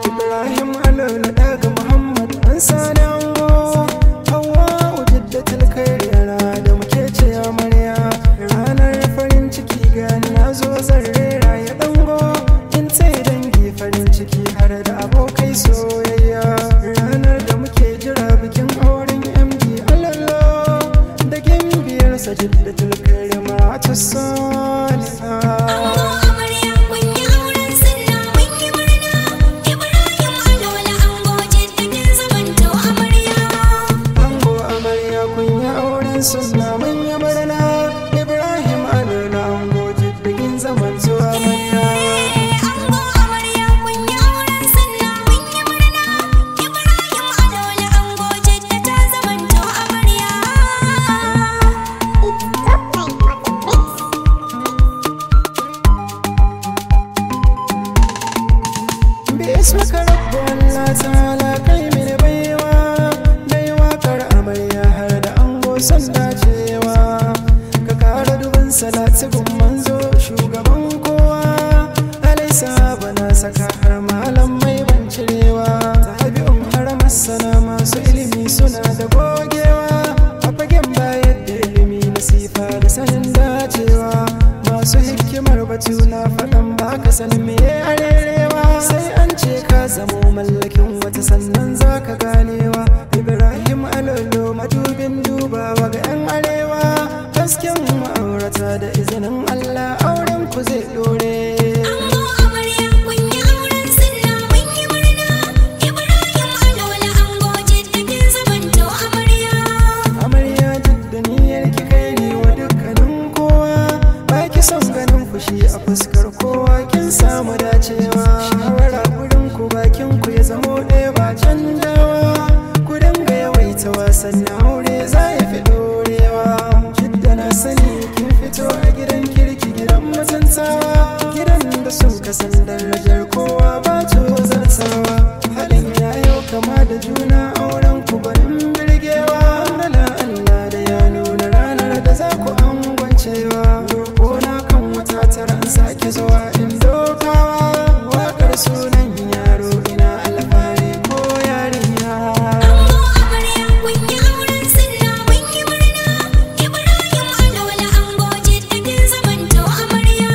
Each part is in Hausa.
Ibrahim Alolo daga Muhammad an sani ango, Hauwa Jiddatul Khairi da muke ce amarya. Ranar farin ciki gani na zo zan rera ya dango, in sai dangi farin ciki har da abokai soyayya. Ranar da muke jira bikin auren MD Alolo da gimbiyarsa Jiddatul Khairi maratu saliha. Ango amarya kun yi auren sunna mun yi murna, Ibrahim Alolo ango Jidda kin zamanto amarya. Ango amarya kun yi auren sunna mun yi murna, Ibrahim Alolo ango Jidda kin zamanto amarya. Ango amarya kun yi auren sunna mun yi murna, Ibrahim Alolo ango Jidda ta zamanto amarya. Bismika rabbu Allah ta'ala kai mini baiwa, dai wakar amarya har da ango son dacewa. Ka kara dubin salati gun manzo shugaban kowa, alaisa bana saka har malamai ban cirewa. Tabi'un har masana masu ilimi suna da gogewa, a fagen bayar da ilimi na sifa da sanin dacewa. Masu hikimar batu na faɗan baka sanin me arerewa, sai an ce ka zamo mallakin wata sannan za ka ganewa. Ibrahim Alolo madubin dubawa ga 'yan arewa, hasken ma'aurata da izinin Allah auren ku zai dore. Ango amarya kun yi auren sunna mun yi murna, Ibrahim Alolo ango Jidda kin zamanto amarya. Amarya Jidda niyyar ki kai ne wa dukkanin kowa, ba ki son ganin fushi a fuskar kowa kin samu dacewa. Shawara gurin ku bakin ku ya zamo ɗaya ba canjawa, ku dinga yawaita wasannin aure za ya fi ɗorewa. Jidda na sani kin fito a gidan kirki gidan mutuntawa, gidan da sun kasan darajar kowa ba tozartawa. Halin yayo kama da juna auren ku barin birgewa, nala Allah da ya nuna ranar da za ku angwancewa. Roƙo na kan wata tara an sake zuwa in dokawa, waƙar sunan yaro ina alfahari ko yarinya. Ango amarya kun yi auren sunna mun yi murna, Ibrahim Alolo ango Jidda kin zamanto amarya.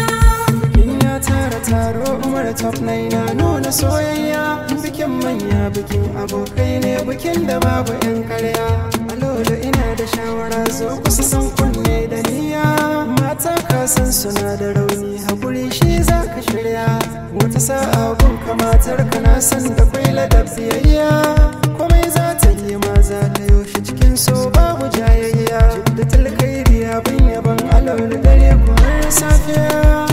In ya tara taro Umar Top 9 na nuna soyayya, bikin manya bikin abokai ne bikin da babu 'yan karya. Alolo ina da shawara zo kusa san kunne da niyya, mata ka san suna da rauni hakuri shi za ka shirya. Wata sa'a gun kamatar ka na san da kwai ladab biyayya, komai za ta yi ma za ta yoshi cikin so babu jayayya. Jiddatul Khairi abin yaban Alolo dare ko har safiya.